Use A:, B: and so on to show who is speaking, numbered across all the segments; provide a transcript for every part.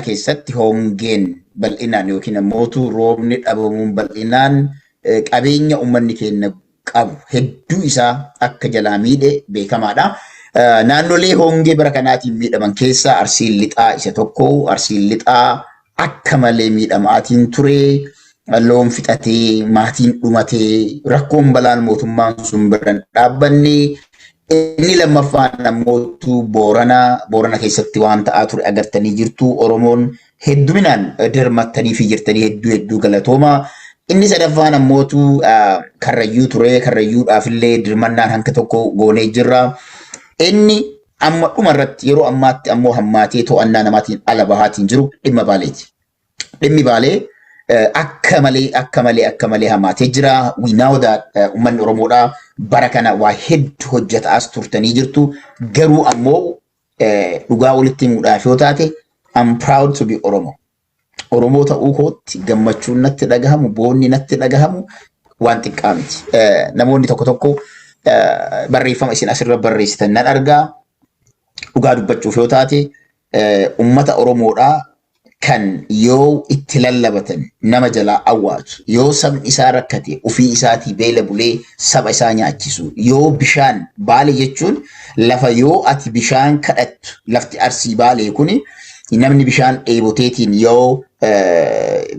A: Keessatti hongeen bal'inaan yookiin ammoo roobni dhabamuun bal'inaan qabeenya uummanni keenya qabu hedduu isaa akka jalaa miidhe beekamaadha. Naannolee hongee bara kanaatiin miidhaman keessaa Arsiin Lixaa isa tokko. Arsiin Lixaa akka malee miidhamaatiin ture. Loon fixatee, maatiin dhumatee, rakkoon balaan mootummaan sun bira hin dhaabbanne. Inni lammaffaan ammoo Boorana, Boorana keessatti waan ta'aa ture agartanii jirtu. Oromoon hedduminaan dirmattanii fi jirtanii, hedduu hedduu galatooma. Inni sadaffaan ammootu Karrayyuu ture. Karrayyuudhaaf illee dirmannaan hanga tokko goonee jirra. Inni amma dhuma irratti yeroo ammaatti ammoo hammaatee to'annaa namaatiin ala bahaatiin jiru dhimma Baaleeti. Dhimmi Baalee akka malee, akka malee, akka malee hammaatee jira. We know that uummanni Oromoodhaa bara kana waa hedduu hojjetaas turtanii jirtu. Garuu ammoo dhugaa walitti himuudhaaf yoo taate, I'm proud to be Oromo. Oromoo ta'uu kootti gammachuun natti dhagahamu, boonni natti dhagahamu waan xiqqaa miti. Namoonni tokko tokko barreeffama isin asirra barreessitan nan argaa. Dhugaa dubbachuuf yoo taate, uummata Oromoodhaa kan yoo itti lallabatan nama jalaa awwaatu, yoo sabni isaa rakkate ofii isaatii beela bulee saba isaa nyaachisu, yoo bishaan Baale jechuun lafa yoo ati bishaan kadhattu, lafti Arsii Baalee kuni namni bishaan dheeboteetiin yoo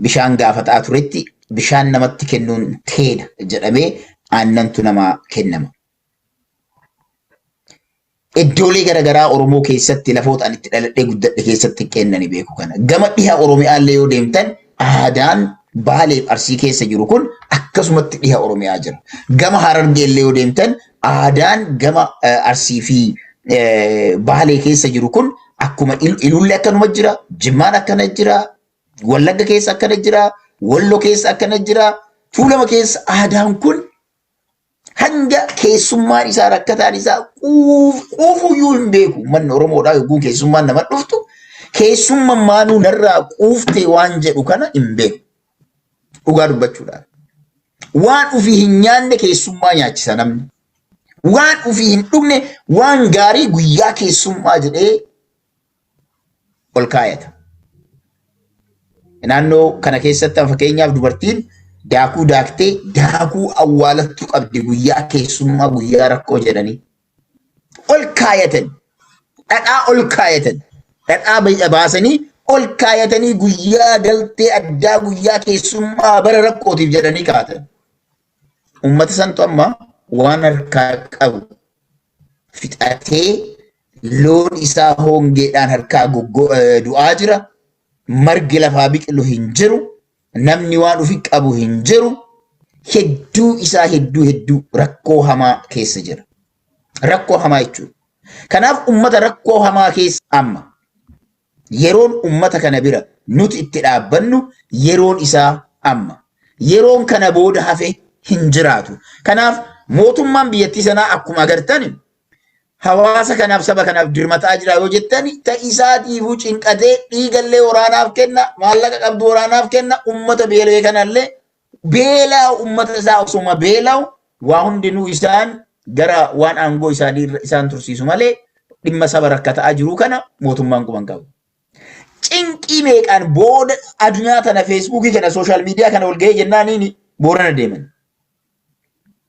A: bishaan gaafataa turetti bishaan namatti kennuun teedha jedhamee aannantu namaa kennama. Iddoolee garaagaraa Oromoo keessatti, lafoota ani itti dhaladhee guddadhe keessatti kennani beeku kana. Gama dhiha Oromiyaa illee yoo deemtan, aadaan Baaleef Arsii keessa jiru kun akkasumatti dhiha Oromiyaa jira. Gama Harargee illee yoo deemtan, aadaan gama Arsii fi Baalee keessa jiru kun akkuma Ilullee akkanuma jira, Jimmaan akkana jira, Wallagga keessa akkana jira, Wallo keessa akkana jira, Tuulama keessa aadaan kun hanga keessummaan isaa rakkataan isaa quufuyyuu hin beeku. Manni Oromoodhaa yogguu keessummaan nama dhuftu, keessummaan maanuu narraa quuftee waan jedhu kana hin beeku. Dhugaa dubbachuudhaan. Waan ofii hin nyaanne keessummaa nyaachisa namni. Waan ofii hin dhugne waan gaarii guyyaa keessummaa jedhee ol kaayata. Naannoo kana keessatti, fakkeenyaaf, dubartiin daakuu daaktee daakuu awwaalattu qabdi guyyaa keessummaa, guyyaa rakkoo jedhanii. Ol kaayatan. Dhadhaa ol kaayatan. Dhadhaa baasanii ol kaayatanii guyyaa galtee addaa guyyaa keessummaa bara rakkootiif jedhanii kaa'atan. Uummata santu amma waan harkaa qabu fixatee loon isaa hongeedhaan harkaa du'aa jira. Margi lafaa biqilu hin jiru. Namni waan ofi qabu hin jiru. Hedduu isaa hedduu hedduu rakkoo hamaa keessa jira. Rakkoo hamaa jechuudha. Kanaaf uummata rakkoo hamaa keessa amma yeroon uummata kana bira nuti itti dhaabbannu yeroon isaa amma. Yeroon kana booda hafe hin jiraatu. Kanaaf mootummaan biyyattii sanaa akkuma agartan hawaasa kanaaf, saba kanaaf dirmataa jira yoo jettani, ta'isaatiifuu cinqatee dhiigallee waraanaaf kenna, maallaqa qabdu waraanaaf kenna, uummata beela'ee kanallee beelaa, uummata isaa osuma beela'u waa hundinuu isaan gara waan aangoo isaanii isaan tursiisu malee dhimma saba rakkataa jiru kana mootummaan quban qabu. Cinqii meeqaan booda addunyaa tana Facebookii kana, social media kana ol ga'ee jennaaniin Boorana deeman.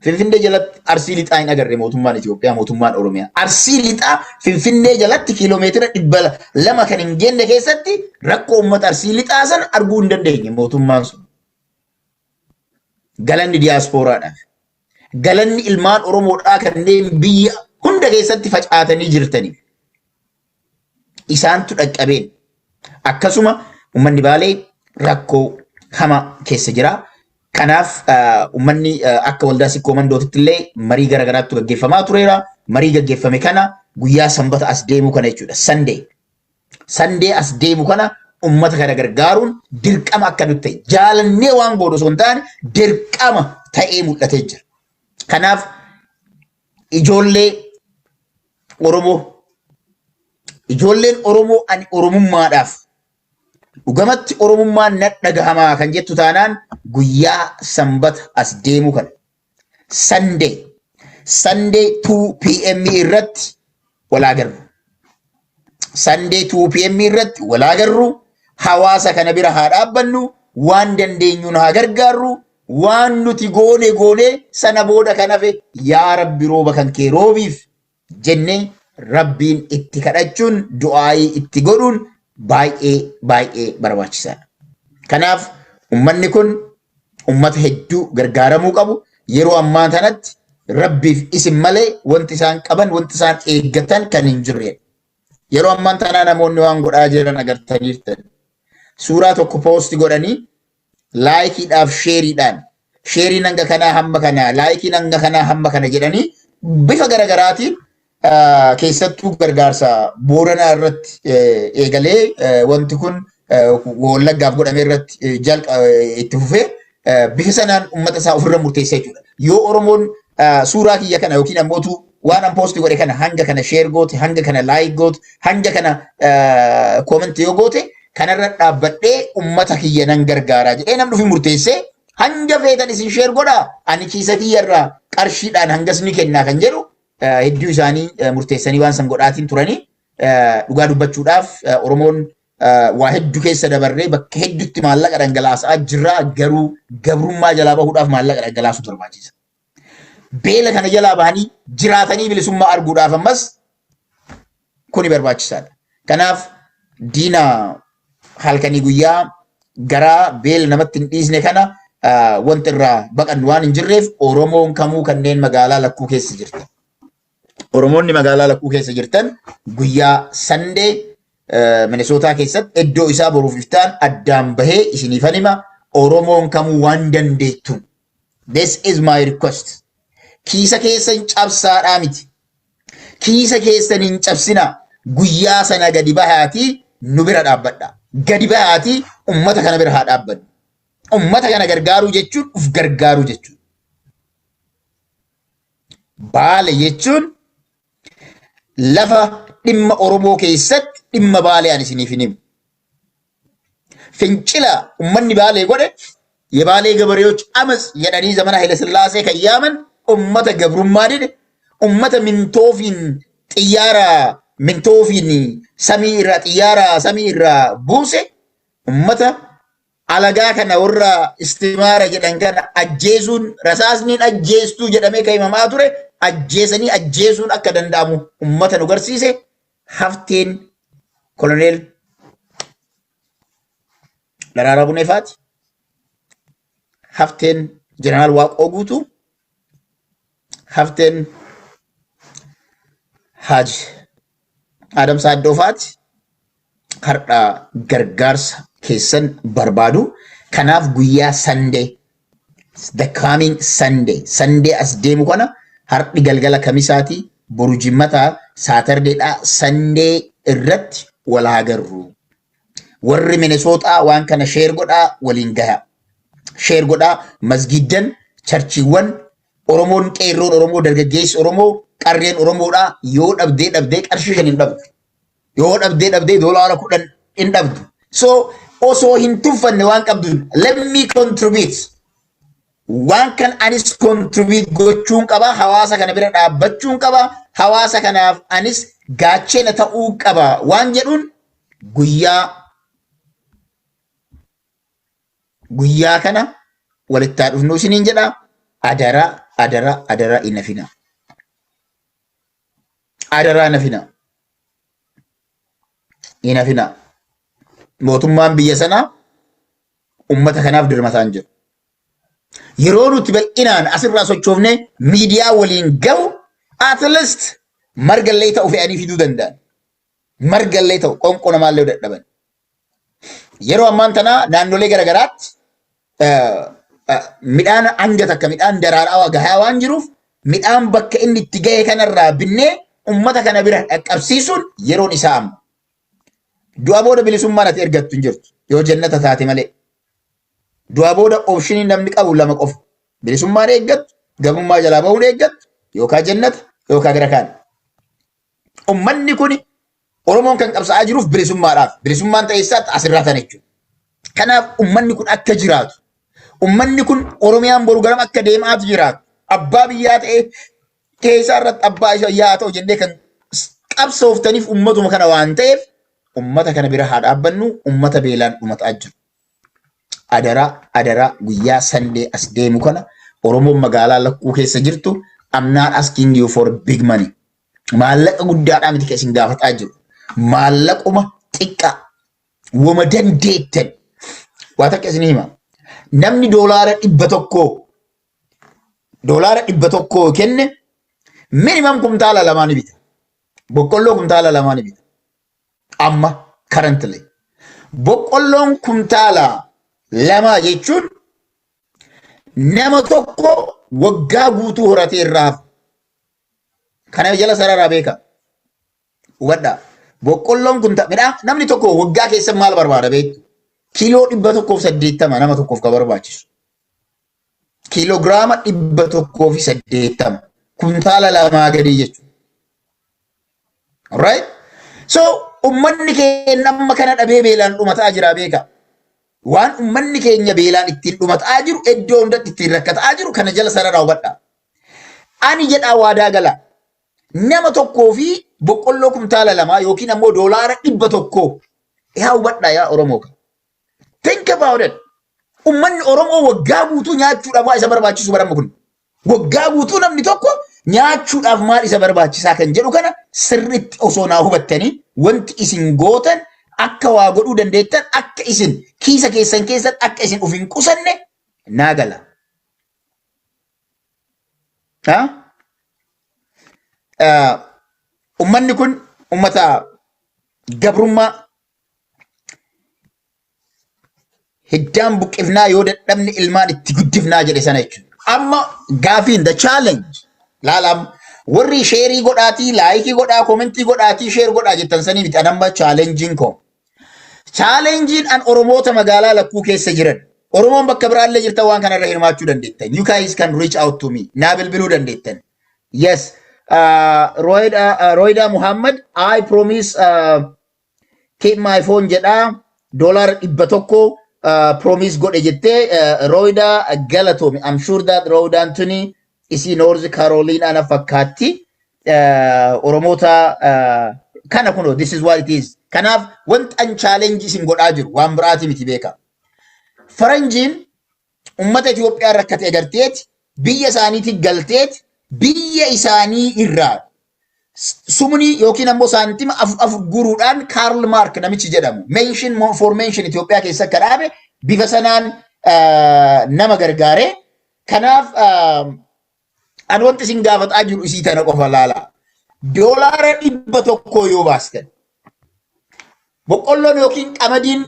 A: Finfinnee jalatti Arsii Lixaa hin agarre mootummaan Itoophiyaa, mootummaan Oromiyaa. Arsii Lixaa Finfinnee jalatti kiiloomeetira 200 kan hin geenye keessatti rakkoo uummata Arsii Lixaa sana arguu hin dandeenye mootummaan sun. Galanni diyaaspooraadhaaf. Galanni ilmaan Oromoodhaa kanneen biyya hunda keessatti facaatanii jirtaniif. Isaantu dhaqqabeen. Akkasuma uummanni Baalee rakkoo hamaa keessa jira. Kanaaf uummanni akka waldaa Sikkoo Mandootitti illee marii gara garaatti gaggeeffamaa tureera. Marii gaggeeffame kana guyyaa Sanbata as deemuu kana jechuudha. Sunday. Sunday as deemu kana uummata kana gargaaruun dirqama akka nutti ta'e. Jaalannee waan goonu osoo hin taane dirqama ta'ee mul'atee jira. Kanaaf ijoollee Oromoo, ijoolleen Oromoo, ani Oromummaadhaaf dhugamatti Oromummaan na dhagahamaa kan jettu taanaan, guyyaa Sanbata as deemu kana, Sunday 2 p.m. irratti walaa agarru. Sunday 2 p.m. irratti walaa agarru. Hawaasa kana bira haa dhaabbannu, waan dandeenyuun haa gargaarru, waan nuti goone goone sana booda kan hafe yaa Rabbi rooba kan kee roobiif jennee Rabbiin itti kadhachuun du'aayii itti godhuun baay'ee baay'ee barbaachisaadha. Kanaaf ummanni kun ummata hedduu gargaaramuu qabu. Yeroo ammaa kanatti Rabbiif isin malee wanti isaan qaban wanti isaan eeggatan kan hin jirredha. Yeroo ammaan tanaa namoonni waan godhaa jiran agartaniirtan. Suuraa tokko post godhanii likeiidhaaf shareiidhaan shareiin hanga kanaa hamma kanaa likeiin hanga kanaa hamma kana jedhanii bifa garaagaraatiin keessattuu gargaarsa Booranaa irratti eegalee wanti kun Wallaggaaf godhame irratti jalqa itti fufee bifa sanaan uummata isaa ofirra murteessa jechuudha. Yoo Oromoon suuraa kiyya kana yookiin ammootu waan an post godhe kana hanga kana share goote, hanga kana like goote, hanga kana comment yoo goote, kanarra dhaabbadhee uummata kiyya nan gargaaraa jedhee namni ofii murteessee hanga feetan isin share godhaa, ani kiisa kiyyarraa qarshiidhaan hangas ni kennaa kan jedhu hedduu isaanii murteessanii waan san godhaatiin turanii. Dhugaa dubbachuudhaaf Oromoon waa hedduu keessa dabarree bakka hedduutti maallaqa dhangalaasaa jirra, garuu gabrummaa jalaa bahuudhaaf maallaqa dhangalaasuu barbaachisa. Beela kana jalaa bahanii jiraatanii bilisummaa arguudhaaf ammas kuni barbaachisaadha. Kanaaf diina halkanii guyyaa garaa beela namatti hin dhiisne kana wanti irraa baqannu waan hin jirreef, Oromoon kamuu kanneen magaalaa lakkuu keessa jirtan. Oromoonni magaalaa lakkuu keessa jirtan guyyaa Sunday Minisootaa keessatti iddoo isaa boruuf iftaan addaan bahee isiniifan hima. Oromoon kamuu waan dandeettu. This is my request. Kiisa keessan cabsaadhaa miti. Kiisa keessan hin cabsinaa. Guyyaa sana gadi bahaatii nu bira dhaabbadha. Gadi bahaatii ummata kana bira haa dhaabbannu. Ummata kana gargaaruu jechuun uf gargaaruu jechuudha. Baale jechuun lafa dhimma Oromoo keessatti dhimma Baalee ani isiniif hin himu. Fincila ummanni Baalee godhe, የባሌ ገበሬዎች አመፅ jedhanii zamana Haile Sillaasee kan yaaman, ummata gabrummaa dide, ummata mintoofiin xiyyaara mintoofiin samii irraa xiyyaara samii irraa buuse, ummata alagaa kana warra istimaara jedhan kana ajjeesuun rasaasniin ajjeestuu jedhamee kan himamaa ture ajjeesanii ajjeesuun akka danda'amu ummata nu garsiise hafteen koloneel Daraaraa Buneefaati. Hafteen Jeneraal Waaqoo Guutuu. Hafteen Haaji Adam Saaddoofaati. Har'a gargaarsa keessan barbaadu. Kanaaf guyyaa Sunday, the coming Sunday, Sunday as deemu kana, har'i galgala Kamisaati, boru Jimmataa, Saturdaydha, Sunday irratti wal haa garru. Warri Minisootaa waan kana share godhaa waliin gaha. Share godhaa masgiddan, churchiiwwan, Oromoon, qeerroon Oromoo, dargaggeessi Oromoo, qarreen Oromoodhaa yoo dhabdee dhabdee qarshii 5 hin dhabdu. Yoo dhabdee dhabdee $10 hin dhabdu. So osoo hin tuffanne waan qabdu let me contribute. Waan kan anis contribute gochuun qaba, hawaasa kana bira dhaabbachuun qaba, hawaasa kanaaf anis gaachena ta'uu qaba waan jedhuun guyyaa kana walitti haa dhufnu isiniin jedha. Adara, adara, adara, hin hafina. Adaraa hin hafina. Hin hafina. Mootummaan biyya sanaa ummata kanaaf dirmataa hin jiru. Yeroo nuti bal'inaan asirraa sochoofnee miidiyaa waliin gahu, at least margallee ta'u fe'anii fiduu danda'an. Margallee ta'u qonqoo namaallee dadhaban. Yeroo ammaan tanaa naannolee garaagaraatti midhaan hanga takka midhaan daraaraa gahaa waan jiruuf, midhaan bakka inni itti gahe kanarraa binnee ummata kana bira dhaqqabsiisuun yeroon isaa amma. Du'a booda bilisummaan ati ergattu hin jirtu yoo jannata taate malee. Du'a booda optionii namni qabu lama qofa. Bilisummaan eeggattu, gabrummaa jalaa bahuun eeggattu, yookaan jannata yookaan gara kaan. Ummanni kun, Oromoon kan qabsaa'aa jiruuf bilisummaadhaaf. Bilisummaan ta'e eessaatti asirraa tan jechuudha. Kanaaf ummanni kun akka jiraatu, ummanni kun Oromiyaan boru garam akka deemaatu jiraatu, abbaa biyyaa ta'ee keessaa irratti abbaa isa yaa ta'u jennee kan qabsooftaniif ummatuma kana waan ta'eef Ummata kana bira haa dhaabbannu, ummata beelaan dhumataa jiru. Adaraa, adaraa, guyyaa Sunday as deemu kana Oromoon magaalaa Lakkuu keessa jirtu, I'm not asking you for big money. Maallaqa guddaadhaa miti kan isin gaafataa jiru. Maallaquma xiqqaa wama dandeettan. Waa takka isin hima. Namni $100 kenne minimum kumtaala 2 ni bita. Boqqolloo kumtaala 2 ni bita. Amma currently. Boqqolloon kumtaala 2 jechuun nama tokko waggaa guutuu horatee irraa hafa. Kana jala sararaa beeka. Hubadhaa. Boqqolloon kun midhaan namni tokko waggaa keessa maal barbaada beektu? Kiiloo 180 nama tokkoof kan barbaachisu. Kiiloogiraama 180. Kumtaala 2 gadi jechuudha. Alright? So ummanni keenya amma kana dhabee beelaan dhumataa jira, beeka. Waan ummanni keenya beelaan ittiin dhumataa jiru, iddoo hundatti ittiin rakkataa jiru kana jala sararaa hubadhaa. Ani jedhaa waadaa gala. Nama tokkoo fi boqqolloo kumtaala 2 yookiin ammoo $100. Yaa hubadhaa, yaa Oromoo. Think about it. Ummanni Oromoo waggaa guutuu nyaachuudhaaf waa isa barbaachisu baramma kun. Waggaa guutuu namni tokko nyaachuudhaaf maal isa barbaachisaa kan jedhu kana sirriitti osoo naa hubattanii, wanti isin gootan akka waa godhuu dandeettan, akka isin kiisa keessan keessatti akka isin of hin qusanne naa gala. Ha? Ummanni kun ummata gabrummaa hiddaan buqqifnaa, yoo dadhabne ilmaan itti guddifnaa jedhe sana jechuudha. Amma gaafiin, the challenge, laalaam, warri share godhaatii, like godhaa, comment godhaatii, share godhaa jettan sanii miti an amma challengeiin koo. Challengeiin an Oromoota magaalaa Lakkuu keessa jiran, Oromoon bakka biraallee jirtan, waan kanarra hirmaachuu dandeettan. You guys can reach out to me. Naa bilbiluu dandeettan. Yes. Roida Muhammad, "I promise keep my phone" jedhaa, $100 promise godhe jettee. Roida, galatoomi. I'm sure that Roidaan tuni isii North Carolina na fakkaatti. Oromoota kana kunoo, this is what it is. Kanaaf wanti an challenge isin godhaa jiru waan biraati miti, beeka. Faranjiin ummata Itoophiyaa rakkate agarteeti, biyya isaaniitti galteeti, biyya isaanii irraa sumni yookiin ammoo saantima afur afur guruudhaan Karl Mark namichi jedhamu mention for mention Itoophiyaa keessa akka dhaabe bifa sanaan nama gargaare. Kanaaf an wanti isin gaafataa jiru isii tana qofa laala. $100 yoo baastan, boqqolloon yookiin qamadiin,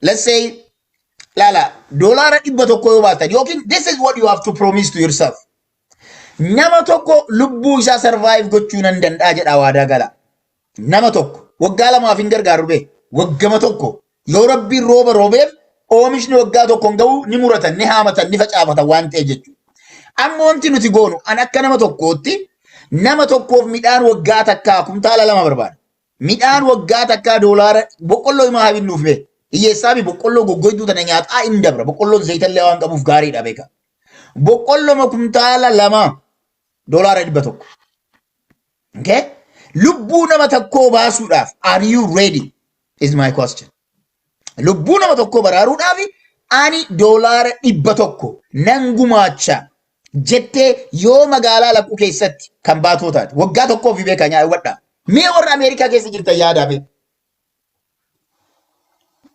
A: let's say, laala, $100 yoo baastan, yookiin this is what you have to promise to yourself. Nama tokko lubbuu isaa survive gochuu nan danda'a jedha waadaa gala. Nama tokko waggaa 2f hin gargaaru bee, waggama tokko yoo Rabbiin rooba roobeef, oomishni waggaa tokko hin ga'u, ni muratan, ni haamatan, ni facaafatan waan ta'e jechuudha. Amma wanti nuti goonu, an akka nama tokkootti nama tokkoof midhaan waggaa takkaa kumtaala 2 barbaada. Midhaan waggaa takkaa doolaara boqqolloo himaa haa binnuuf bee. Hiyyeessaa fi boqqolloo goggoyduu tana nyaataa hin dabra. Boqqolloon zayitallee waan qabuuf gaariidha, beeka. Boqqolloma kumtaala 2 $100. Okay? Lubbuu nama tokkoo baasuudhaaf are you ready is my question. Lubbuu nama tokkoo baraaruudhaaf ani $100 nan gumaacha jettee yoo magaalaa Lakkuu keessatti kan baatoo taate, waggaa tokkoof beekaa nyaawwadhaa. Mee warra Ameerikaa keessa jirtan yaadaa bee.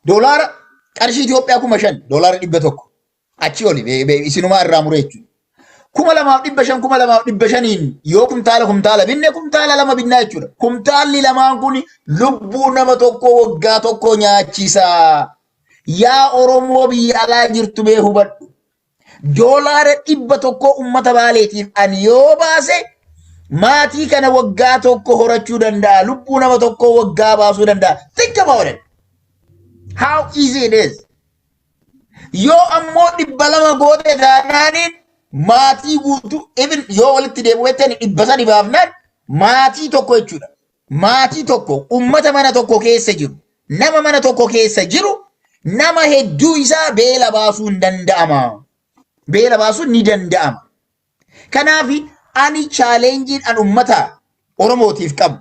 A: Doolaara qarshii Itoophiyaa 5,000, $100 achi oli isinumaa irraa muree jechuudha. 2,500, 2,500n yoo kumtaala kumtaala binne, kumtaala 2 binnaa jechuudha. Kumtaalli lamaan kun lubbuu nama tokko waggaa tokko nyaachisa. Yaa Oromoo biyya alaa jirtu, mee hubadhu. $100 uummata Baaleetiif ani yoo baase, maatii kana waggaa tokko horachuu danda'a. Lubbuu nama tokko waggaa baasuu danda'a. Think about it. How easy it is. Yoo ammoo 200 goote taanaaniin, maatii guutuu, even yoo walitti deebi'u jettani, 300 baafnaan maatii tokko jechuudha. Maatii tokko, ummata mana tokko keessa jiru, nama mana tokko keessa jiru, nama hedduu isaa beela baasuu hin danda'ama. Beela baasuun ni danda'ama. Kanaaf ani challengeiin an ummata Oromootiif qabu.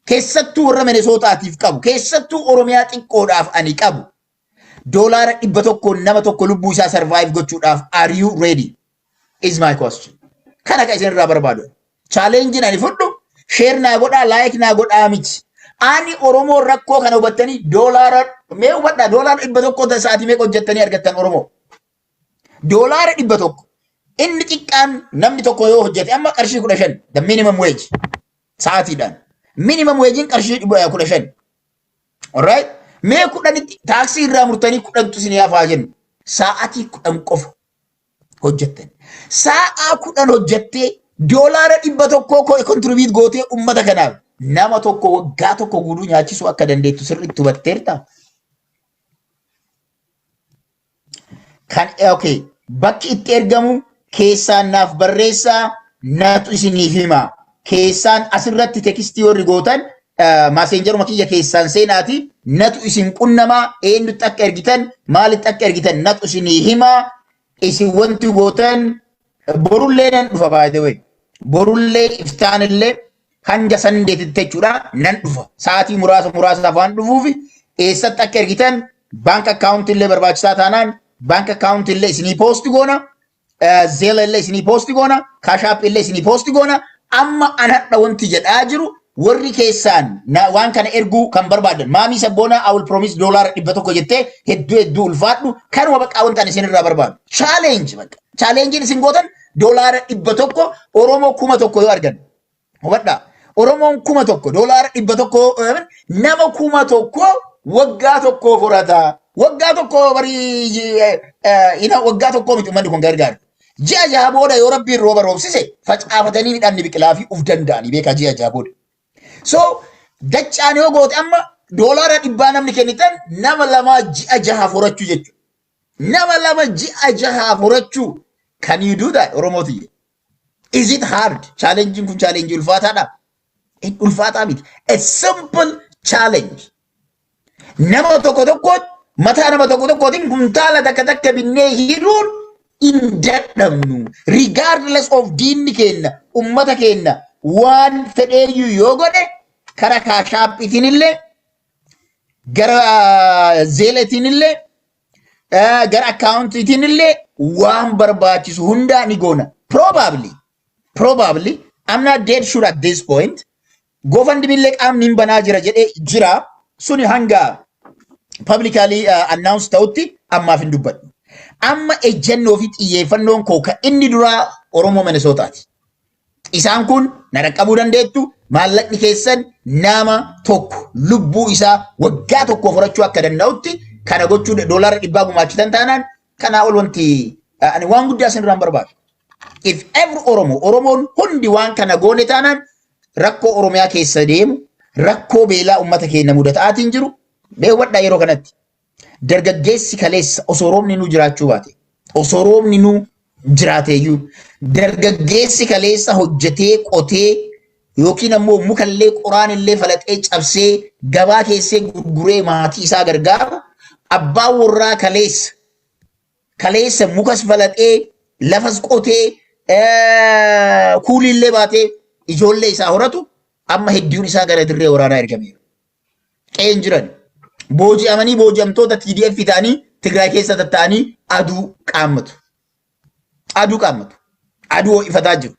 A: Keessattuu warra Minesootaatiif qabu, keessattuu Oromiyaa xiqqoodhaaf ani qabu. $100n nama tokko lubbuu isaa survive gochuudhaaf, are you ready? Is my question. Kana kan isin irraa barbaadu. Challenge ani fudhu, share naa godhaa, like naa godhaa miti. Ani Oromoo rakkoo kana hubattanii doolaara mee hubadhaa, $100 sa'aatii meeqa hojjettanii argattan Oromoo? $100. Inni xiqqaan namni tokko yoo hojjete amma qarshii 15, the minimum wage, sa'aatiidhaan. Minimum wagein qarshii 15. Alright? Mee 10tti taaksii irraa murtanii 10tu isin hafaa jennu. Sa'aatii 10 qofa hojjettan. Sa'aa 10 hojjettee $100 contribute gootee uummata kanaaf nama tokko waggaa tokko guutuu nyaachisuu akka dandeettu sirriitti hubatteerta. Kan okay, bakki itti ergamu keessaan naaf barreessaa, natu isiniif hima. Keessaan asirratti text warri gootan, Messengeruma kiyya keessaan seenaati, natu isin qunnamaa. Eenyutti akka ergitan, maalitti akka ergitan natu isinii himaa. Isin wanti gootan, borullee nan dhufa, by the way. Borullee, iftaanillee, hanga Sundaytitti jechuudha nan dhufa. Sa'aatii muraasa muraasaaf waan dhufuuf, eessatti akka ergitan, bank account illee barbaachisaa taanaan bank account illee isinii post goona. Zelle illee isinii post goona. Cash App illee isinii post goona. Amma an hadha wanti jedhaa jiru, warri keessaan waan kana erguu kan barbaadan, maamii sabboonaa, I will promise $100 jettee, hedduu hedduu ulfaadhu. Kanuma baqqaa wanta ani isinirraa barbaadu. Challenge bakka. Challengeiin isin gootan $100 Oromoo 1000 yoo argan. Hubadhaa. Oromoon 1000 $100 nama 1000 waggaa tokko furata. Waggaa tokko barii ina waggaa tokko miti uummanni kun gargaaru. Ji'a 6 booda yoo Rabbiin rooba roobsise, facaafatanii midhaan ni biqilaa fi uf danda'anii beekaa ji'a 6 booda. So dachaan yoo goote, amma $100 namni kennitan nama lamaa ji'a 6 furachuu jechuudha. Nama lama ji'a 6 furachuu. Can you do that, Oromoo tiyya? Is it hard? Challenging kun challenge ulfaataadha. Hin ulfaataa miti. A simple challenge. Nama tokko tokko, mataa nama tokko tokkootiin kuntaala takka takka binnee hiruun hin dadhabnu. Regardless of diinni keenya, ummata keenya waan fedheeyyuu yoo godhe, kara Cash Appiitiin illee, gara Zelletiin illee, gara accountiitiin illee waan barbaachisu hundaa ni goona. Probably, I'm not dead sure at this point. GoFundMe illee qaamni hin banaa jira jedhee jira. Suni hanga publicly announce ta'utti ammaaf hin dubbadhu. Amma ejjennoo fi xiyyeeffannoon koo kan inni duraa Oromoo Minnesootaati. Isaan kun na dhaqqabuu dandeettu. Maallaqni keessan nama tokko lubbuu isaa waggaa tokko furachuu akka danda'utti kana gochuu $100 gumaachitan taanaan, kanaa ol wanti ani waan guddaa isin irraan barbaadu. If every Oromo, Oromoon hundi waan kana goone taanaan, rakkoo Oromiyaa keessa deemu, rakkoo beelaa uummata keenya mudataatiin jiru, beewwadhaa yeroo kanatti. Dargaggeessi kaleessa osoo roobni nu jiraachuu baate, osoo roobni nu jiraateeyyuu, dargaggeessi kaleessa hojjetee qotee yookiin ammoo mukallee qoraanillee falaxee cabsee gabaa keessee gurguree maatii isaa gargaaru, abbaan warraa kaleessa mukas falaxee, lafas qotee, kuuliillee baatee ijoollee isaa horatu, amma hedduun isaa gara dirree waraanaa ergameera. Qe'een jiran booji'amanii, booji'amtoota TDF ta'anii Tigraay keessa tatta'anii aduu qaammatu. Aduu qaammatu. Aduu ho'ifataa jiru.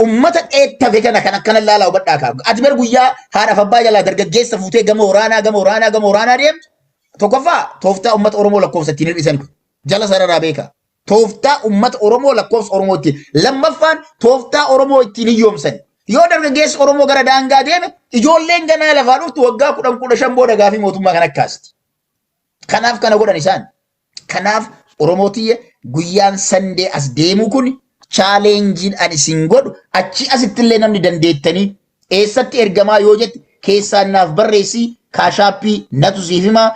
A: Ummata dheettafe kana kan akkana laalaa hubadhaa kaa'u. Ati bar guyyaa haadhaaf abbaa jalaa dargaggeessa fuutee gama waraanaa, gama waraanaa, gama waraanaa deemtu. Tokkoffaa, tooftaa ummata Oromoo lakkoofsa ittiin hir'isan kun. Jala sararaa beekaa. Tooftaa ummata Oromoo lakkoofsa Oromoo ittiin. Lammaffaan, tooftaa Oromoo ittiin hiyyoomsan. Yoo dargaggeessi Oromoo gara daangaa deeme, ijoolleen ganaa lafaa dhuftu waggaa 10, 15 booda gaafii mootummaa kan akkaasti. Kanaaf kana godhan isaan. Kanaaf Oromoo tiyya, guyyaan Sunday as deemu kun, challengeiin ani isin godhu, achi asittillee namni dandeettanii eessatti ergamaa yoo jette, keessaan naaf barreessii, Cash Appii natu siif himaa.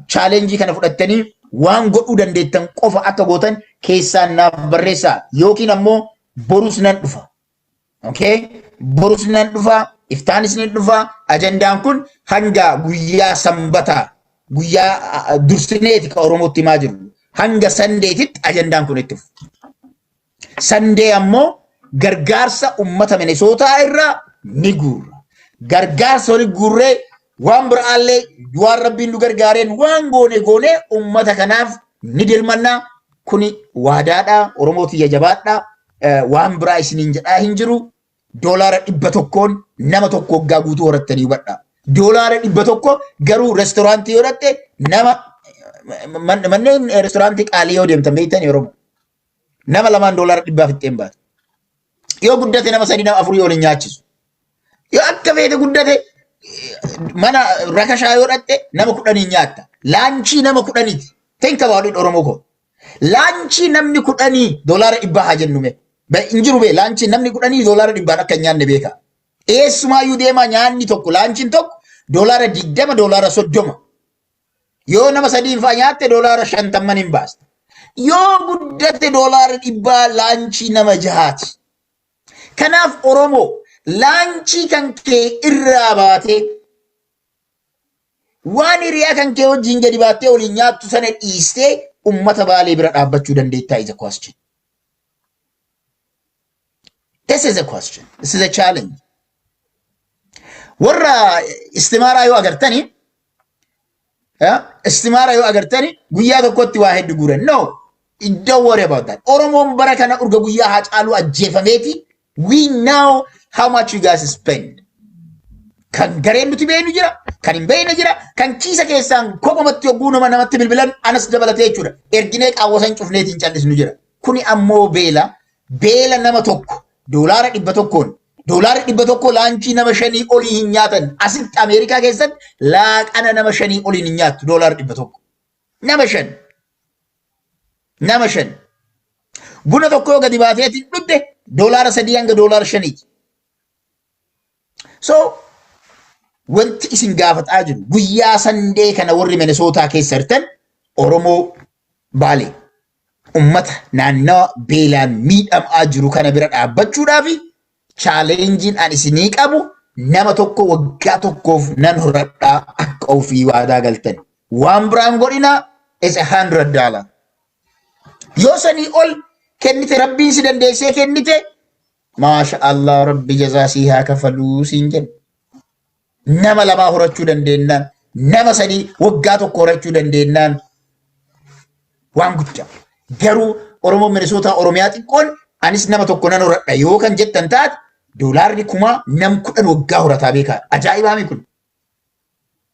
A: Challenge kana fudhattanii waan godhuu dandeettan qofa akka gootan keessaan naaf barreessaa, yookiin ammoo borus nan dhufa. Okay? Borus nan dhufa, iftaanis ni dhufa. Ajandaan kun hanga guyyaa Sanbataa, guyyaa dursineeti ka Oromootti himaa jiru. Hanga Sundaytitti ajandaan kun itti fufa. Sunday ammoo gargaarsa ummata Minesootaa irraa ni guurra. Gargaarsa walitti guurree, waan biraallee waan Rabbiin nu gargaareen waan goone goone ummata kanaaf ni dirmannaa. Kuni waadaadha. Oromoo tiyya, jabaadha. Waan biraa isiniin jedhaa hin jiru. $100n nama tokko waggaa guutuu horattanii hubadha. $100 garuu reestooraantii yoo dhatte, nama manneen reestooraantii qaalii yoo deemtan, beektan, Oromoo nama lamaan $100 fixxeen baata. Yoo guddate nama sadii, nama afurii waliin nyaachisu. Yoo akka feete guddate, mana rakashaa yoo dhatte, nama 10n nyaatta. Lunchii nama 10ti. Think about it, Oromoo koo. Lunchii namni 10 $100 haa jennume. Hin jiru bee, lunchii namni 10 $100n akka hin nyaanne beeka. Eessumaayyuu deemaa, nyaanni tokko, lunchiin tokko $20, $30. Yoo nama sadiin fa'aa nyaatte, $50 hin baasta. Yoo guddate $100 lunchii nama jahaati. Kanaaf Oromoo, lunchii kan kee irraa baatee, waan hiriyaa kan kee wajjin gadi baattee waliin nyaattu sana dhiistee, ummata Baalee bira dhaabbachuu dandeettaa is a question. This is a question. This is a challenge. Warra istimaaraa yoo agartani, istimaaraa yoo agartani, guyyaa tokkotti waa hedduu guuran. No, don't worry about that. Oromoon bara kana urga guyyaa Haacaaluu ajjeefameeti. We know how much you guys spend. Kan gareen nuti beeknu jira, kan hin beekne jira, kan kiisa keessaan kophumatti yogguu nama namatti bilbilan, anas dabalatee jechuudha. Erginee qaawwasan cufneetiin callisnu jira. Kuni ammoo beela, beela nama tokko $100n, $100 lunchii nama shanii olii hin nyaatan. Asitti Ameerikaa keessatti laaqana nama shanii oliin hin nyaattu $100. Nama shan. Nama shan. Buna tokko yoo gadi baateetiin dhugde, $3 hanga $5ti. So wanti isin gaafataa jiru, guyyaa Sunday kana warri Minisootaa keessa jirtan, Oromoo Baalee, ummata naannawa beelaan miidhamaa jiru kana bira dhaabbachuudhaaf, challengeiin ani isinii qabu, nama tokko waggaa tokkoof nan horadhaa akka ofii waadaa galtan. Waan biraan godhinaa, is $100. Yoo sanii ol kennite, Rabbiin si dandeessee kennite, maasha Allah, Rabbi jazaa sii haa kafaluu siin jenna. Nama lamaa horachuu dandeennaan, nama sadii waggaa tokko horachuu dandeennaan, waan guddaa. Garuu Oromoo Minisootaa, Oromiyaa xiqqoon, anis nama tokko nan horadha yoo kan jettan taate, $10,000 nam 10 waggaa horataa beekaa. Ajaa'ibaami kun.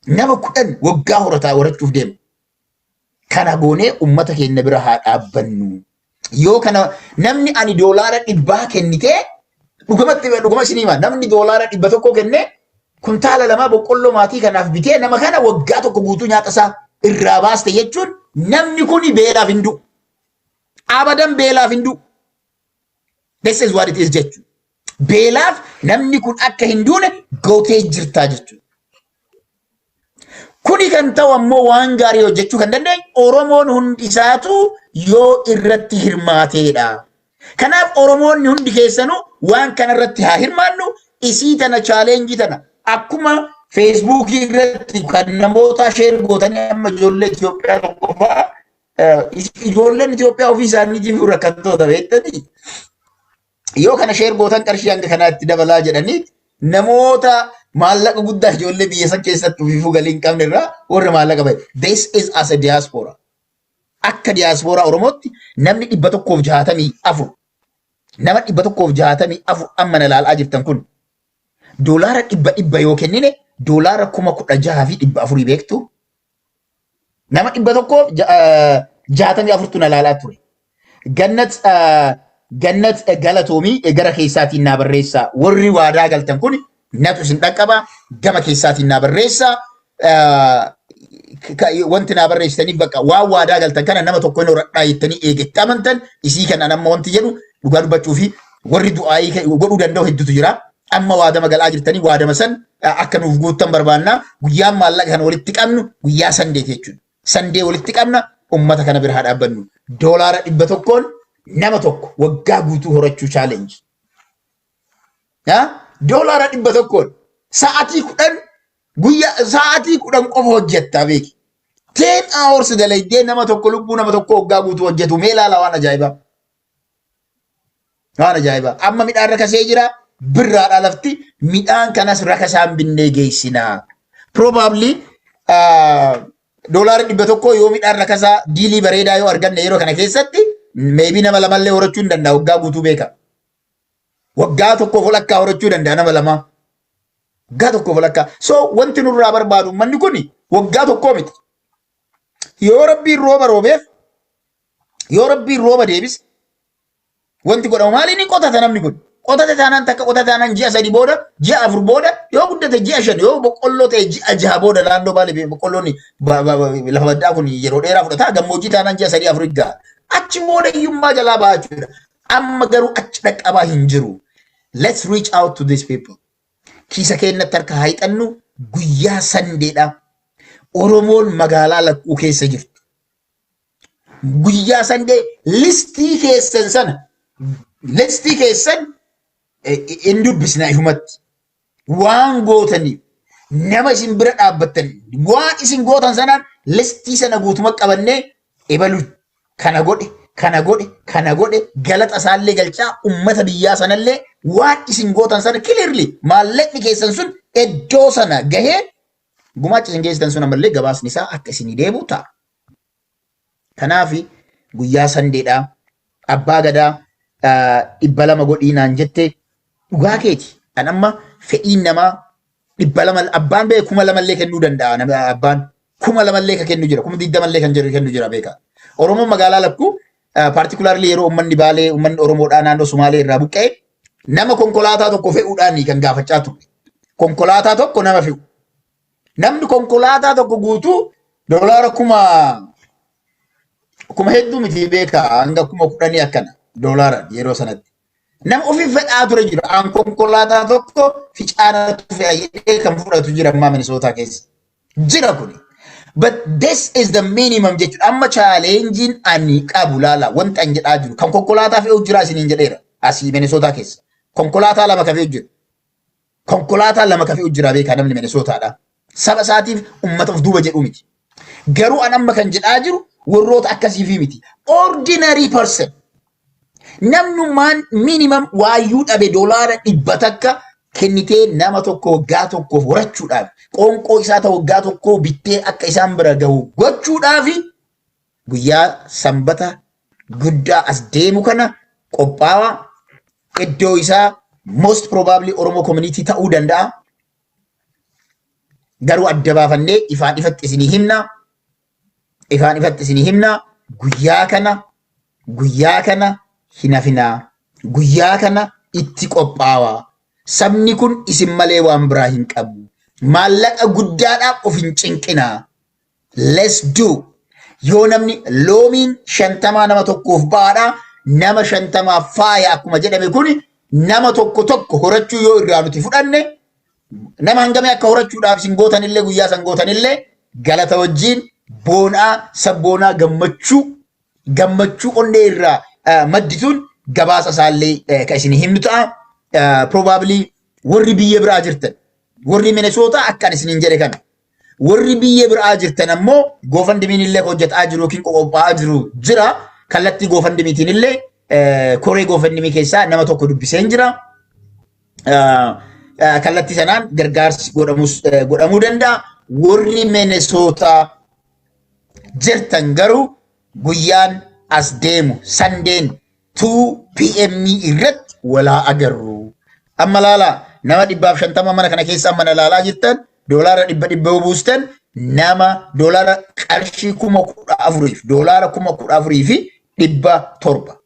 A: Nama 10 waggaa horataa horachuuf deema. Kana goonee ummata keenya bira haa dhaabbannu. Yoo kana namni ani $100 kennitee, dhugumatti dhuguma isinii hima, namni $100 kennee kuntaala 2 boqqolloo maatii kanaaf bitee, nama kana waggaa tokko guutuu nyaata isaa irraa baaste jechuun, namni kuni beelaaf hin du'u. Abadan beelaaf hin du'u. This is what it is jechuudha. Beelaaf namni kun akka hin duune gootee jirtaa jechuudha. Kuni kan ta'u ammoo, waan gaarii hojjechuu kan dandeenyu, Oromoon hundi isaatu yoo irratti hirmaateedha. Kanaaf Oromoonni hundi keessanuu waan kana irratti haa hirmaannu. Isii tana, challengeii tana, akkuma Facebookii irratti kan namoota share gootanii, amma ijoollee Itoophiyaa tokko fa'aa, ijoolleen Itoophiyaa ofii isaaniitiif rakkattoota beektanii, yoo kana share gootan qarshii hanga kanaatti dabalaa jedhanii, namoota maallaqa guddaa ijoollee biyya san keessatti ofiifuu galii hin qabne irraa warra maallaqa bahe. This is as a diaspora. Akka diaspora Oromootti namni 164, nama 164 amma na ilaalaa jirtan kun, $100 yoo kennine, $16,400 beektu. Nama 164tu na ilaalaa ture. Gannat galatoomii, gara keessaatiin naa barreessaa. Warri waadaa galtan kun natu isin dhaqqaba, gama keessaatiin naa barreessaa. Wanti naa barreessitaniif, bakka waan waadaa galtan kana nama tokko hin horadhaa jettanii eegetti amantan, isii kana nama wanti jedhu, dhugaa dubbachuu fi warri du'aayii godhuu danda'u hedduutu jira. Amma waadama galaa jirtanii, waadama san akka nuuf guuttan barbaannaa. Guyyaan maallaqa kana walitti qabnu guyyaa Sundayeti jechuudha. Sunday walitti qabna, ummata kana bira haa dhaabbannu. $100n nama tokko waggaa guutuu horachuu challenge. $100n sa'aatii 10, guyyaa sa'aatii 10 qofa hojjettaa beeki. 10 hours dalaydee nama tokko, lubbuu nama tokko waggaa guutuu hojjetu, mee ilaala, waan ajaa'ibaa. Waan ajaa'ibaa. Amma midhaan rakasee jira. Birraadha lafti, midhaan kanas rakasaan binnee geessinaa. Probably $100 yoo midhaan rakasaa deal bareedaa yoo arganne, yeroo kana keessatti maybe nama lamallee horachuu hin danda'a waggaa guutuu, beeka. Waggaa tokkoof walakkaa horachuu danda'a nama lama. Waggaa tokkoof walakkaa. So wanti nurraa barbaadu manni kun waggaa tokkoo miti. Yoo Rabbiin rooba roobeef, yoo Rabbiin rooba deebise, wanti godhamu maali? Ni qotata namni kun. Qotate taanaan, takka qotate taanaan, ji'a 3 booda, ji'a 4 booda, yoo guddate ji'a 5, yoo boqqolloo ta'e ji'a 6 booda. Naannoo Baalee boqqolloon lafa baddaa kun yeroo dheeraa fudhata. Gammoojjii taanaan ji'a 3 4 ga'a. Achi booda hiyyummaa jalaa ba'a jechuudha. Amma garuu achi dhaqqabaa hin jiru. Let's reach out to these people. Kiisa keenyatti harka haa hixannu. Guyyaa Sundaydha. Oromoon magaalaa lakkuu keessa jirtu. Guyyaa Sunday listii keessan sana, listii keessan hin dubbisna ifumatti. Waan gootaniif, nama isin bira dhaabbattan, waan isin gootan sanaan listii sana guutuma qabannee, ebalu kana godhe, kana godhe, kana godhe, galata isaallee galchaa, ummata biyyaa sanallee waan isin gootan sana clearly maallaqni keessan sun iddoo sana gahee, gumaacha isin geessitan sun ammallee gabaasni isaa akka isinii deebi'u ta'a. Kanaaf guyyaa Sundaydhaa, abbaa gadaa 200 godhii naan jette, dhugaa keeti. An amma fedhiin namaa 200, abbaan beeku 2000llee kennuu danda'a. Nama abbaan 2000llee kan kennu jira, 20,000llee kan jiru kennu jira, beeka. Oromoon magaalaa lakkuu, particularly yeroo uummanni Baalee, uummanni Oromoodhaa naannoo Sumaalee irraa buqqa'e, nama konkolaataa tokko fe'uudhaan kan gaafachaa ture. Konkolaataa tokko nama fe'u. Namni konkolaataa tokko guutuu doolaara kuma hedduu miti beeka, hanga 10,000 akkana doolaara yeroo sanatti. Nama ofii fedhaa ture jira. An konkolaataa tokko ficaanatu fe'a jedhee kan fudhatu jira ammaa Minisootaa keessa. Jira kuni. But this is the minimum jechuudha. Amma challengeiin ani qabu, laala, wanta ani jedhaa jiru kan konkolaataa fe'u jira isiniin jedheera asii Minisootaa keessa. Konkolaataa lama ka fe'u jira. Konkolaataa lama ka fe'u jira, beekaa, namni Minisootaadha. Saba isaatiif uummata of duuba jedhu miti. Garuu an amma kan jedhaa jiru warroota akkasiifi miti. Ordinary person. Namnummaan minimum waayyuu dhabe $100 kennitee nama tokko waggaa tokkoof horachuudhaaf, qoonqoo isaa ta'u waggaa tokkoo bittee akka isaan bira gahu gochuudhaaf, guyyaa Sanbata guddaa as deemu kana qophaa'aa. Iddoo isaa most probably Oromoo community ta'uu danda'a. Garuu adda baafannee ifaan ifatti isinii himna. Ifaan ifatti isinii himna. Guyyaa kana, guyyaa kana hin hafinaa. Guyyaa kana itti qophaawaa. Sabni kun isin malee waan biraa hin qabu. Maallaqa guddaadhaaf of hin cinqinaa. Let's do. Yoo namni loomiin 50 nama tokkoof ba'aadha. Nama 50f faaya akkuma jedhame, kun nama tokko tokko horachuu yoo irraa nuti fudhanne, nama hangamii akka horachuudhaaf isin gootanillee, guyyaa san gootanillee, galata wajjin boonaa sabboonaa gammachuu gammachuu onnee irraa maddituun gabaasa isaallee kan isin himnu ta'a. Probably warri biyya biraa jirtan, warri Minesootaa akkan isiniin jedhe kana, warri biyya biraa jirtan ammoo GoFundMen illee hojjetaa jiru yookiin qophaa'aa jiru jira. Kallattii GoFundMetiin illee koree GoFundMe keessaa nama tokko dubbiseen jira. Kallattii sanaan gargaarsi godhamuu danda'a. Warri Minesootaa jirtan garuu guyyaan as deemu Sundayn 2 p.m. irratti walaa agarru. Amma laalaa, nama 150 mana kana keessa amma na laalaa jirtan, $100 yoo buustan, nama doolaara qarshii 14,000f, $14,700.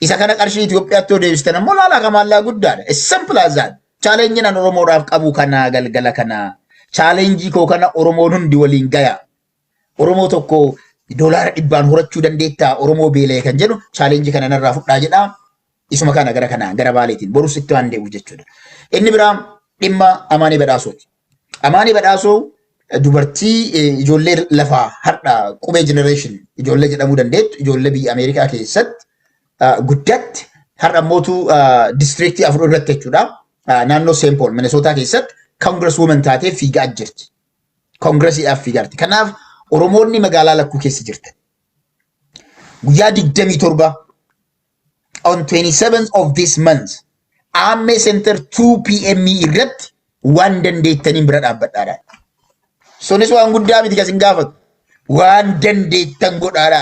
A: Isa kana qarshii Itoophiyaatti yoo deebistan ammoo, laalaa, kamaallaa guddaadha. It's simple as that. Challengeiin an Oromoodhaaf qabu kana galgala kana. Challenge koo kana Oromoon hundi waliin gaya. Oromoo tokko $100n horachuu dandeettaa, Oromoo beela'e kan jedhu challenge kana narraa fudhaa jedhaa. Isuma kana gara kana gara Baaleetiin borus itti waan deebi'u jechuudha. Inni biraa dhimma Amaanii Badhaasooti. Amaanii Badhaasoo dubartii ijoollee lafaa har'a qubee generation ijoollee jedhamuu dandeettu, ijoollee biyya Ameerikaa keessatti guddatti, har'a mootu districtii 4 irratti jechuudha. Naannoo Saint Paul, Minnesota keessatti congresswoman taatee fiigaa jirti. Congressiidhaaf fiigaa jirti. Kanaaf Oromoonni magaalaa lakkuu keessa jirtan, guyyaa 27, on 27th of this month, Aammee Center 2 PM irratti waan dandeettaniin bira dhaabbadhaadha. Sunis waan guddaa miti kan isin gaafatu. Waan dandeettan godhaadha.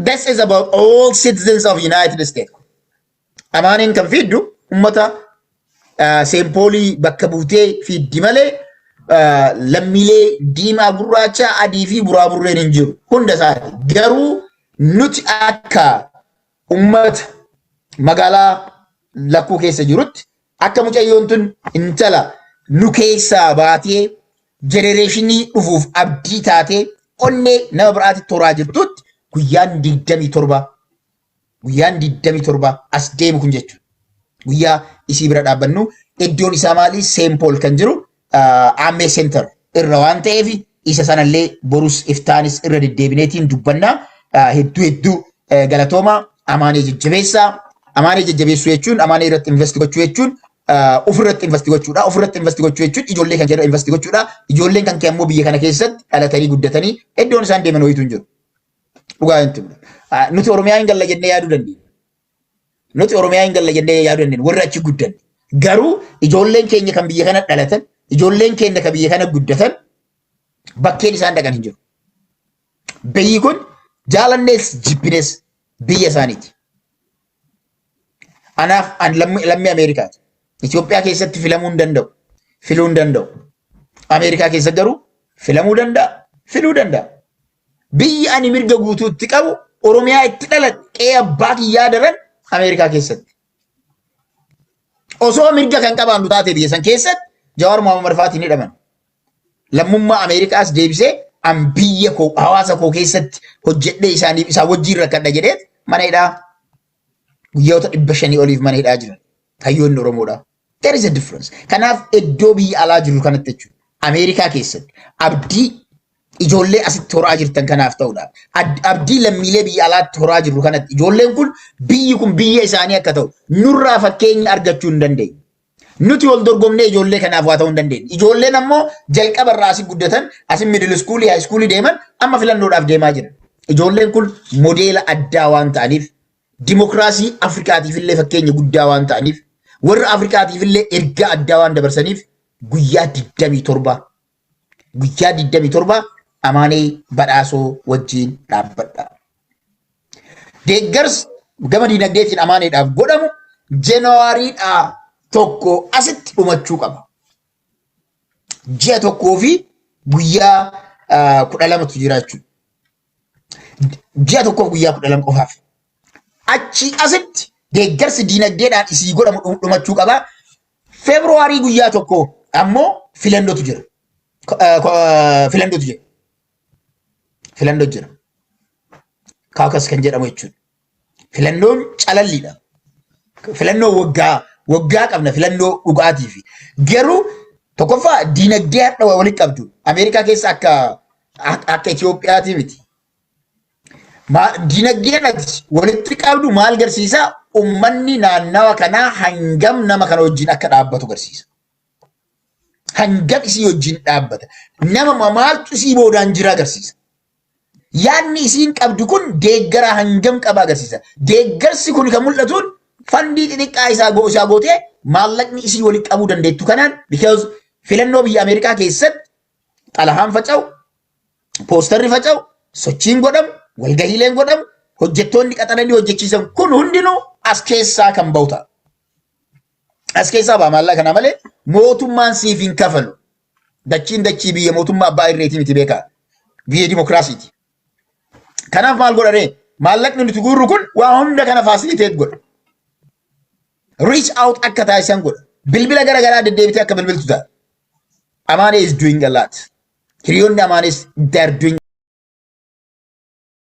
A: This is about all citizens of United States. Amaaniin kan fiddu ummata Saint Paulii bakka buutee fiddi malee lammiilee diimaa, gurraacha, adii fi buraaburreen hin jiru. Hunda isaati. Garuu nuti akka ummata magaalaa lakkuu keessa jirutti, akka mucayyoon tun intala nu keessaa baatee generationii dhufuuf abdii taatee onnee nama biraatti toraa jirtutti, guyyaan 27, guyyaan 27 as deemu kun jechuudha. Guyyaa isii bira dhaabbannu. Iddoon isaa maali? Saint Paul kan jiru Aammee Center irra waan ta'eef, isa sanallee borus iftaanis irra deddeebineetiin dubbannaa. Hedduu hedduu galatooma. Amaanee jajjabeessaa. Amaanee jajjabeessuu jechuun, amaanee irratti invest gochuu jechuun ofirratti invest gochuudha. Ofirratti invest gochuu jechuun ijoollee kan kee irra invest gochuudha. Ijoolleen kan kee ammoo biyya kana keessatti dhalatanii guddatanii iddoon isaan deeman wayitu hin jiru. Dhugaa hin timne. Nuti Oromiyaa hin galla jennee yaaduu dandeenya. Nuti Oromiyaa hin galla jennee yaaduu dandeenya. Warri achi guddanne. Garuu ijoolleen keenya kan biyya kana dhalatan, ijoolleen keenya kan biyya kana guddatan bakkeen isaan dhaqan hin jiru. Biyyi kun jaalannees jibbines biyya isaaniiti. Anaaf an lammii Ameerikaati. Itoophiyaa keessatti filamuu hin danda'u. Filuu hin danda'u. Ameerikaa keessa garuu filamuu danda'a. Filuu danda'a. Biyyi ani mirga guutuutti qabu, Oromiyaa itti dhaladhe, qe'ee abbaa kiyyaa daran Ameerikaa keessatti. Osoo mirga kan qabaannu taate, biyya san keessatti Jawaar Mohaammed faatiin hidhaman. Lammummaa Ameerikaas deebisee an biyya koo, hawaasa koo keessatti hojjedhee isaaniif isaan wajjin rakkadha jedhee mana hidhaa guyyoota 500 oliif mana hidhaa jiran. Hayyoonni Oromoodha. There is a difference. Kanaaf iddoo biyya alaa jiru kanatti jechuudha. Ameerikaa keessatti abdii ijoollee asitti horaa jirtan kanaaf ta'uudhaaf, abdii lammiilee biyya alaatti horaa jirru kanatti, ijoolleen kun biyyi kun biyya isaanii akka ta'u nurraa fakkeenya argachuu hin dandeenye. Nuti wal dorgomnee ijoollee kanaaf waa ta'uu hin dandeenye. Ijoolleen ammoo jalqaba irraa asii guddatan, asii middle schoolii, high schoolii deeman, amma filannoodhaaf deemaa jiran. Ijoolleen kun modeela addaa waan ta'aniif, dimokiraasii Afrikaatiif illee fakkeenya guddaa waan ta'aniif, warra Afrikaatiif illee ergaa addaa waan dabarsaniif, guyyaa 27, guyyaa 27 Amaanee Badhaasoo wajjin dhaabbadha. Deeggarsi gama diinagdeetiin Amaaneedhaaf godhamu Januarydhaa 1 asitti dhumachuu qaba. Ji'a tokkoo fi guyyaa 12tu jira jechuudha. Ji'a tokkoof guyyaa 12 qofaaf. Achi asitti deeggarsi diinagdeedhaan isii godhamu dhumachuu qaba. February guyyaa 1 ammoo filannootu jira. Filannootu jira. Filannoo jira. Caucus kan jedhamu jechuudha. Filannoon calalliidha. Filannoo waggaa waggaa qabna, filannoo dhugaatii fi garuu tokkoffaa diinagdee har'a walitti qabdu Ameerikaa keessa akka Itiyoophiyaatii miti. Diinagdeen ati walitti qabdu maal garsiisa? Uummanni naannawa kanaa hangam nama kana wajjin akka dhaabbatu garsiisa. Hangam isii wajjin dhaabbata. Nama maaltu isii boodaan jira agarsiisa. Yaadni isiin qabdu kun deeggara hangam qaba agarsiisa. Deeggarsi kun kan mul'atuun fundii xixiqqaa isaa gootee maallaqni isii walitti qabuu dandeettu kanaan, because filannoo biyya Ameerikaa keessatti xalahaan faca'u, posterri faca'u, sochiin godhamu, walgahiileen godhamu, hojjettoonni qaxaranii hojjechiisan kun hundinuu as keessaa kan bahu ta'a. As keessaa ba'a maallaqa kana malee mootummaan siif hin kafalu. Dachiin dachii biyya mootummaa abbaa irreetii miti, beekaa. Biyya dimokiraasiiti. Kanaaf maal godharee? Maallaqni nuti guurru kun waa hunda kana facilitate godha. Reach out akka taasisan godha. Bilbila gara garaa deddeebitee akka bilbiltu ta'a. Amaane is doing a lot. Hiriyoonni Amaanis, they are doing